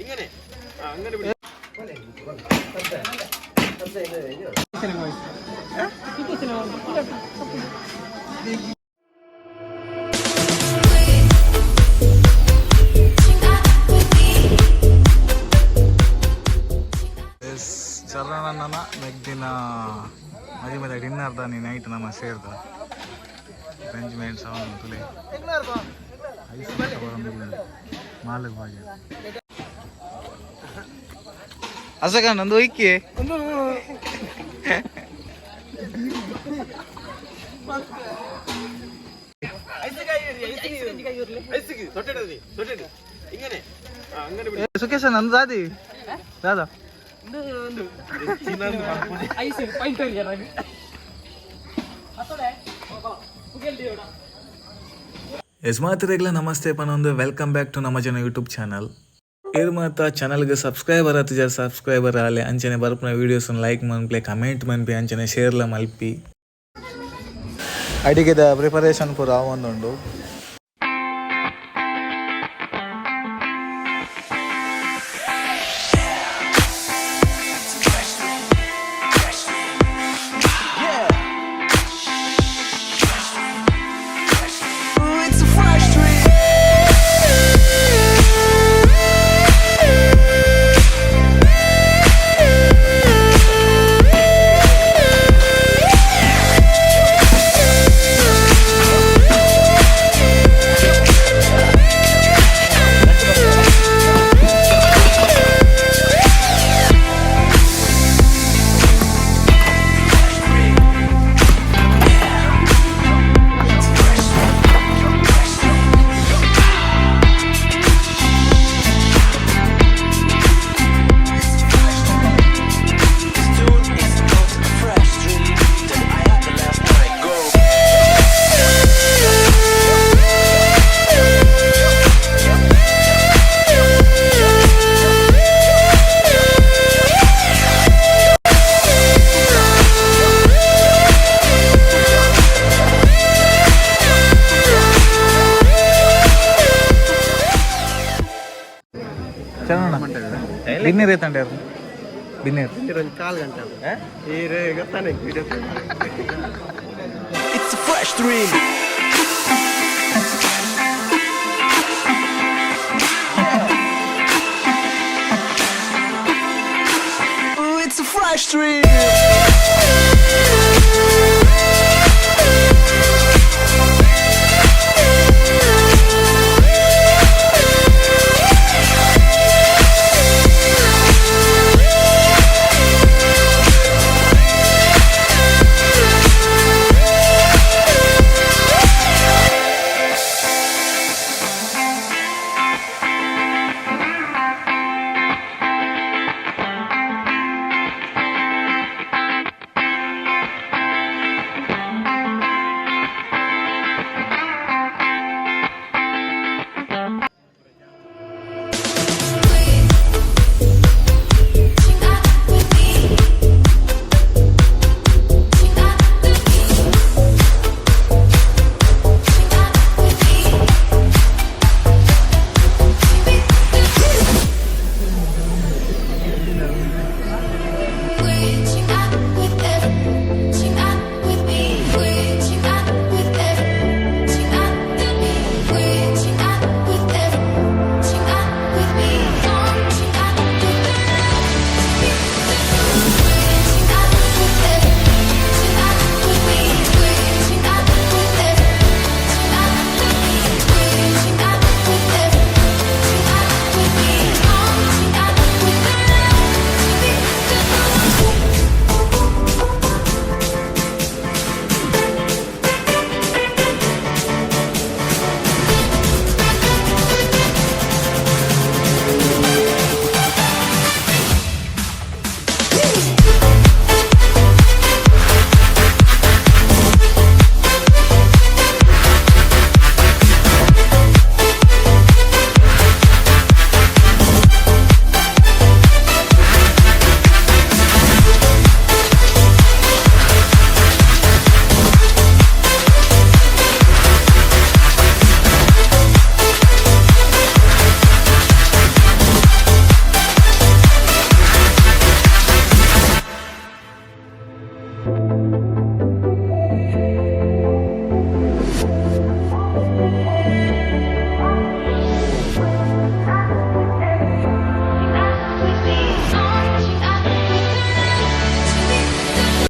ഇങ്ങനെ. അങ്ങനെ. ಚರಣನ ಮೆಗ್ದಿನ ಮದಿ ಡಿನ್ನರ್ ದಾನಿ ನೈಟ್ ನಮ್ಮ ಸೇರ್ದ ಅರೇಂಜ್ಮೆಂಟ್ಸ್ ಅವನು ತುಲೆ ಐಸ್ ಮಾಲಕ್ ಬಾಜಿ ಅಸಕ ನಂದು ಒಯ್ಕೆ. ಸುಖೇಶ ನಂದು ದಾದಿ ದಾದಾ. ಯಜಮಾತ್ರೆಗ್ಲ ನಮಸ್ತೆ ಪನೊಂದು welcome back to ನಮ್ಮ ಜನ ಯೂಟ್ಯೂಬ್ ಚಾನಲ್. ಏರ್ ಮಾತ ಚಾನಲ್ಗೆ ಸಬ್ಸ್ಕ್ರೈಬರ್ ಆತುಜ, ಸಬ್ಸ್ಕ್ರೈಬರ್ ಆಲೆ. ಅಂಚನೆ ಬರ್ಪುನ ವೀಡಿಯೋಸ್ ಲೈಕ್ ಮನ್ಪ್ಲೆ, ಕಮೆಂಟ್ ಮನ್ಪಿ, ಅಂಚನೆ ಶೇರ್ಲ ಮಲ್ಪಿ. ಅಡಿಗೆದ ಪ್ರಿಪರೇಷನ್ ಪೂರ ಆವೊಂದುಂಡು. It's a fresh dream. This tune is called a fresh dream that I had the last night. Go. ಚರಣ ಬಿನ್ನೀರ್ ಐತಂಡೆ ಬಿನ್ನೀರ್. ಕಾಲು ಗಂಟೆ. ಗೊತ್ತಾನೆ. It's a fresh dream. Ooh, it's a fresh dream.